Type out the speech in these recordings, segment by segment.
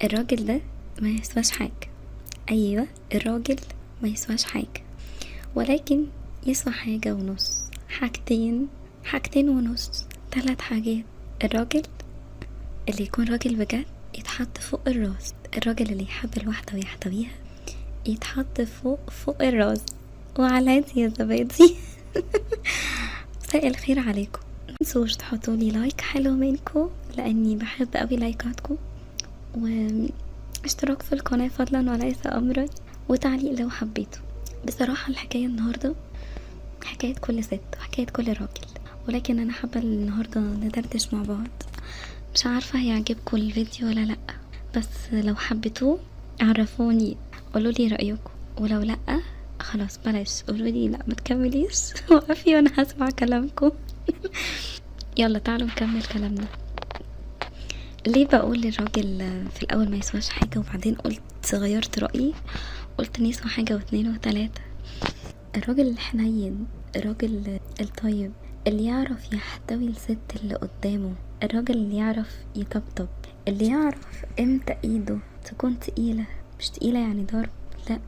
الراجل ده ما يسواش حاجة. أيوة الراجل ما يسواش حاجة، ولكن يسوى حاجة ونص، حاجتين، حاجتين ونص، 3 حاجات. الراجل اللي يكون راجل بجد يتحط فوق الراس، الراجل اللي يحب الواحدة ويحتويها يتحط فوق الراس. وعلى يا زبادي. مساء الخير عليكم. متنسوش تحطولي like حلو منكم لاني بحب قوي لايكاتكم، واشتراك في القناة فضلا وليس امرا، وتعليق لو حبيتوا. بصراحة الحكاية النهاردة حكاية كل ست وحكاية كل راجل، ولكن انا حابة النهاردة ندردش مع بعض. مش عارفة هيعجبكم الفيديو ولا لأ، بس لو حبيتوه عرفوني، قولولي رأيكم، ولو لأ خلاص بلاش، قولولي لأ ما تكمليش وقفي وانا هسمع كلامكم. يلا تعالوا نكمل كلامنا. ليه بقول للراجل في الاول ما يسواش حاجة وبعدين قلت غيرت رأيي، قلت ان يسوى حاجة واتنين وتلاتة؟ الراجل الحنين، الراجل الطيب اللي يعرف يحتوي الست اللي قدامه، الراجل اللي يعرف يطبطب، اللي يعرف امتى ايده تكون تقيلة، مش تقيلة يعني ضرب، لا،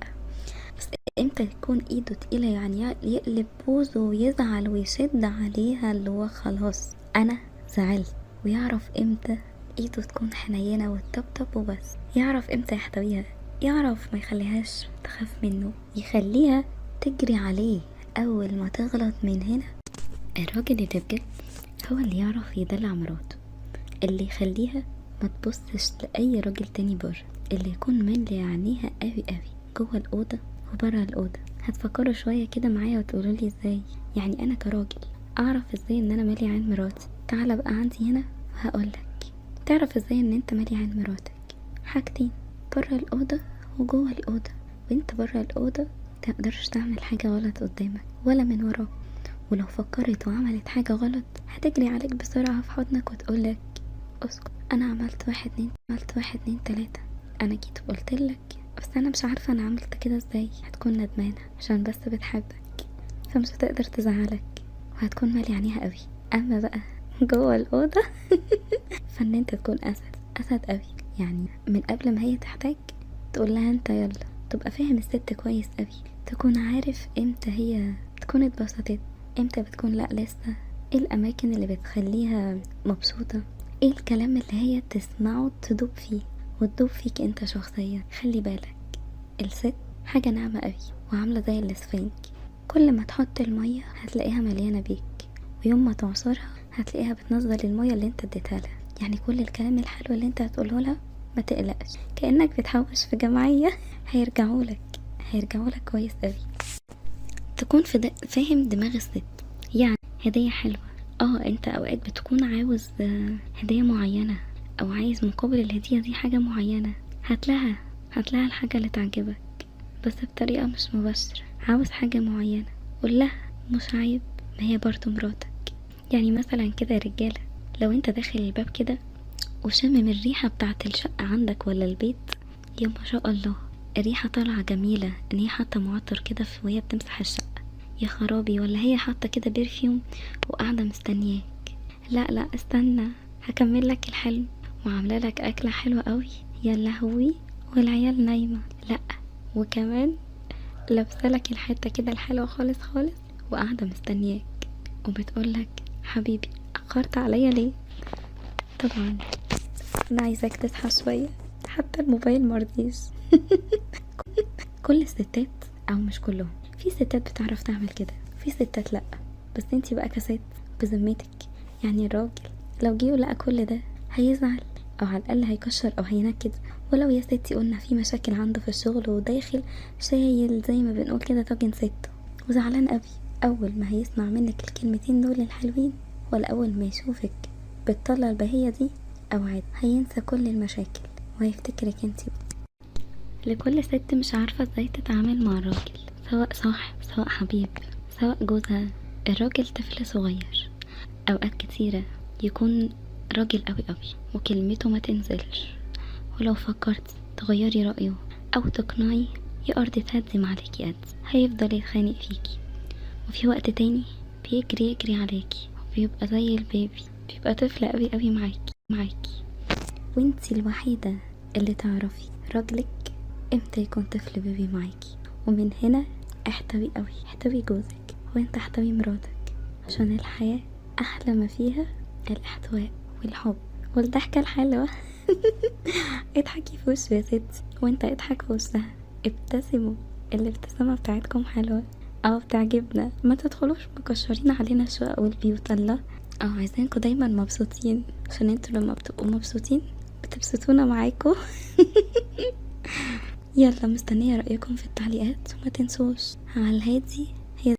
بس امتى يكون ايده تقيلة يعني يقلب بوزه ويزعل ويشد عليها اللي هو خلاص انا زعلت، ويعرف امتى ايده تكون حنينة وتطبطب وبس، يعرف امتى يحتويها، يعرف ما يخليهاش تخاف منه، يخليها تجري عليه اول ما تغلط من هنا. الراجل اللي بجد هو اللي يعرف يدلع مراته، اللي يخليها ما تبصش لأي راجل تاني بره، اللي يكون مالي عينيها قوي قوي جوه الأوضة وبره الأوضة. هتفكروا شوية كده معايا وتقولوا لي ازاي يعني أنا كراجل أعرف ازاي إن أنا مالي عين مراتي؟ تعالى بقى عندي هنا وهقولك تعرف ازاي إن انت مالي عين مراتك. حاجتين، بره الأوضة وجوه الأوضة. وانت بره الأوضة متقدرش تعمل حاجة غلط قدامك ولا من وراك، ولو فكرت وعملت حاجة غلط هتجري عليك بسرعة في حضنك وتقولك اسكت، أنا عملت 1 2، عملت 1 2 3، أنا جيت وقلتلك بس أنا مش عارفة أنا عملت كده ازاي. هتكون ندمانة عشان بس بتحبك، فمش هتقدر تزعلك وهتكون مالي عينيها قوي. أما بقى جوه الأوضة فإن انت تكون أسد، أسد قوي، يعني من قبل ما هي تحتاج تقول لها انت يلا، تبقى فاهم الست كويس قوي، تكون عارف امتى هي تكون اتبسطت، امتى بتكون لا لسه، ايه الاماكن اللي بتخليها مبسوطة، ايه الكلام اللي هي تسمعه تدوب فيه وتدوب فيك انت شخصيا. خلي بالك الست حاجة ناعمة قوي وعاملة زي الاسفنج، كل ما تحط المية هتلاقيها مليانة بيك، ويوم ما تعصرها هتلاقيها بتنزل المية اللي انت اديتها لها. يعني كل الكلام الحلو اللي انت هتقوله لها ما تقلقش، كأنك بتحوش في جمعية هيرجعوا لك كويس قوي. تكون فاهم دماغ الست، يعني هدية حلوة، انت اوقات بتكون عاوز هدية معينة او عايز مقابل الهدية دي حاجة معينة، هاتلها الحاجة اللي تعجبك بس بطريقة مش مباشرة. عاوز حاجة معينة قول لها، مش عيب، ما هي برضو مراتك. يعني مثلا كده يا رجالة، لو انت داخل الباب كده وشمم الريحة بتاعت الشقة عندك ولا البيت، يا ما شاء الله الريحة طالعة جميلة، ان هي حاطة معطر كده وهي بتمسح الشقة، يا خرابي، ولا هي حاطة كده perfume وقاعدة مستنياك، لا لا استنى هكمل لك الحلم، وعاملة لك أكلة حلوة قوي، يا لهوي والعيال نايمة، لا وكمان لابسة لك الحتة كده الحلوة خالص خالص وقاعدة مستنياك وبتقولك حبيبي أخرت عليا ليه؟ طبعا أنا عايزاك تصحى شوية، حتى الموبايل مرضيش. كل الستات أو مش كلهم، في ستات بتعرف تعمل كده، في ستات لأ، بس انتي بقى كست بذمتك، يعني الراجل لو جه ولقى كل ده هيزعل أو على الأقل هيكشر أو هينكد. ولو يا ستي قلنا في مشاكل عنده في الشغل وداخل شايل زي ما بنقول كده طاجن سته وزعلان قوي، أول ما هيسمع منك الكلمتين دول الحلوين ولا أول ما يشوفك بالطلة البهية دي، أوعد هينسى كل المشاكل وهيفتكرك انتي. لكل ست مش عارفة ازاي تتعامل مع الراجل، سواء صاحب سواء حبيب سواء جوزها، الراجل طفل صغير، أوقات كتيرة يكون راجل قوي قوي وكلمته ما تنزلش، ولو فكرت تغيري رأيه أو تقنعي يا أرض تهدم عليكي قد هيفضل يتخانق فيكي. وفي وقت تاني بيجري يجري عليكي وبيبقى زي البيبي، بيبقى طفل قوي قوي معاكي، وانتي الوحيدة اللي تعرفي راجلك امتى يكون طفل baby معاكي. ومن هنا احتوي قوي، احتوي جوزك وانت احتوي مراتك، عشان الحياة احلى ما فيها الاحتواء والحب والضحكة الحلوة. اضحكي في وشه يا ستي وانت اضحك في وشها، ابتسموا، الابتسامة بتاعتكم حلوة او بتعجبنا، ما تدخلوش مكشرين علينا الشقق والبيوت. الله، عايزينكم دايما مبسوطين، عشان انتوا لما بتبقوا مبسوطين بتبسطونا معاكم. يلا مستنية رأيكم في التعليقات، وما تنسوش على الهادي